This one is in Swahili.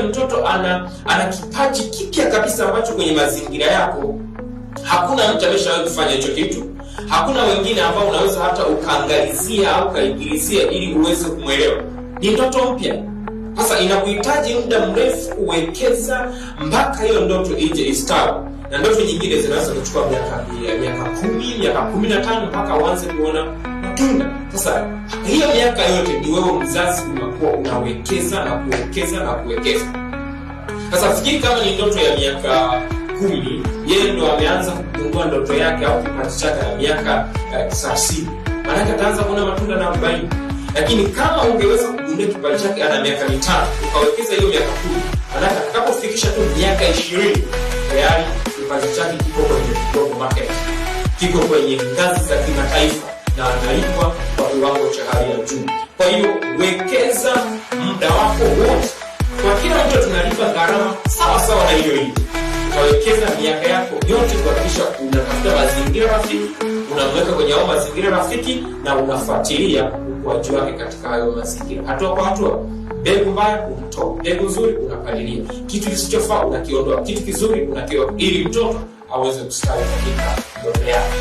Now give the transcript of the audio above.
mtoto ana kipaji kipya kabisa ambacho kwenye mazingira yako hakuna mtu ameshawahi kufanya hicho kitu, hakuna wengine ambao unaweza hata ukaangalizia au ukaigilizia ili uweze kumwelewa. Ni ndoto mpya. Sasa inakuhitaji muda mrefu kuwekeza mpaka hiyo ndoto ije istawi, na ndoto nyingine zinaweza kuchukua miaka 10, miaka 15 mpaka uanze kuona matunda. Sasa hiyo miaka yote ni wewe mzazi unakuwa unawekeza na kuwekeza na kuwekeza. Sasa fikiri kama ni ndoto ya miaka 10, yeye ndo ameanza kugundua ndoto yake au kipaji chake na miaka 30, maanake ataanza kuona matunda na 40. Lakini kama ungeweza kugundua kipaji chake ana miaka 5, ukawekeza hiyo miaka 10, maanake atakapofikisha tu miaka 20 tayari kipaji chake kiko kwenye global market, kiko kwenye ngazi za kimataifa na analipwa kwa kiwango cha hali ya juu. Kwa hiyo wekeza muda wako wote. Kwa kila mtu tunalipa gharama sawa sawa na hiyo hiyo. Utawekeza miaka yako yote kuhakikisha unatafuta mazingira rafiki, unamweka kwenye hayo mazingira rafiki na unafuatilia ukuaji wake katika hayo mazingira, hatua kwa hatua. Mbegu mbaya unatoa, mbegu nzuri unapalilia, kitu kisichofaa unakiondoa, kitu kizuri unakiweka, ili mtoto aweze kustawi katika ndoto yake.